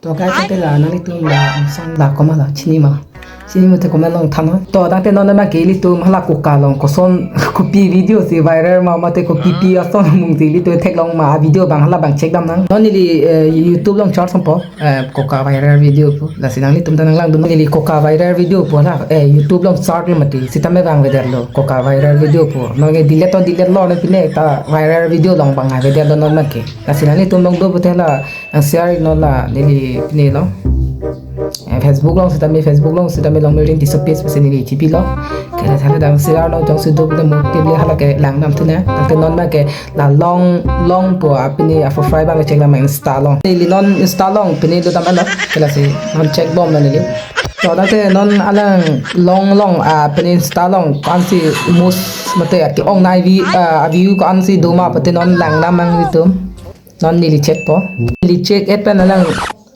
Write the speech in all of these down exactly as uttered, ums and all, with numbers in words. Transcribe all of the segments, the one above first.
To guys, tangte la nanglitum la angsong la komat la chini ma. Chini mate comment along than non. To tangte non abang ke ilitum hala koka along koson kopi video si viral ma mate kopi pi ason mung si ilitum theklong ma video abang hala abang check dam nang. Non neli eh, YouTube along search po eh, koka viral video pu. Lasi nanglitum ta nanglangdun neli koka viral video pu hala eh, YouTube along search lo mati. Sitame abang avedetlo koka viral video pu. Non ke delete to delete lo ne pine ta viral video along abang avedetlo non abang ke. Lasi nanglitum along do pute la nang share non la neli pine lo. Eh, Facebook along sitame, Facebook along sitame Longmirin Tisso page pusi neli chipilo. Ke la thala nang share non jongsi do pute mo table hala ke lang nam thuna. Tangte non abang ke la Long Long pu apini a profile abang check dam Insta along. Neli non Insta along pine do dam lo. Ke lasi non check bom non neli. To tangte non alang Long along apini Insta along ko-ansi mus mate ke-ongnei view ah, view ko-ansi do ma pute non lang nam nanglitum. Non neli check po. Neli check et pen alang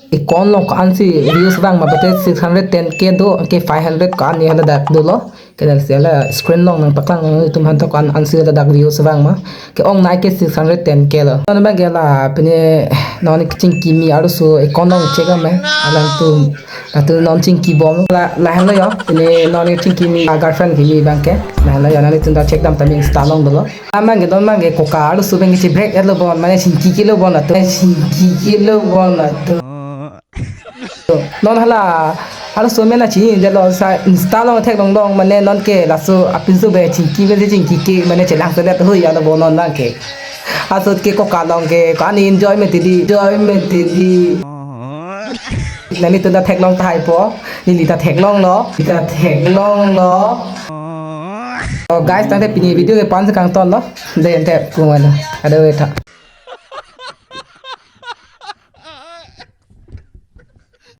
account along ko-ansi views vang ma pute six hundred ten K do ke five hundred ko-an ni hala dak dolo. Ke lasi hala screen along nangpaklang nanglitum aphan to ko-an ansi hala dak views vang ma. Ke-ongnei ke six hundred ten K lo. Non abang ke la pine non kachingki kimi arloso account along check dam me. Alangtum latum non chingki bom la lahenlo yo. Pine non kachingki kimi a girlfriend kimi abang ke. Lahenlo yo nanglitum ta check dam tame Insta along dolo. Abang ke non abang ke koka arloso abang ke chebrek etlo bon mane chingki kilo bon latum. Chingki kilo bon latum. Non hala arloso mena chinidetlo sa Insta along theklong dong mane non ke laso apinso be chingki be chingki ke mane chelangsedet hui alo bon non abang ke. Asut ke koka along ke ko-an enjoyment di enjoyment di. Nanglitum ta theklong tahai po. Neli ta theklonglo. Neli ta theklonglo. Oh guys, tangte pini video ke pu-an si kangtonlo. Dei tangte kumana. Ada weta.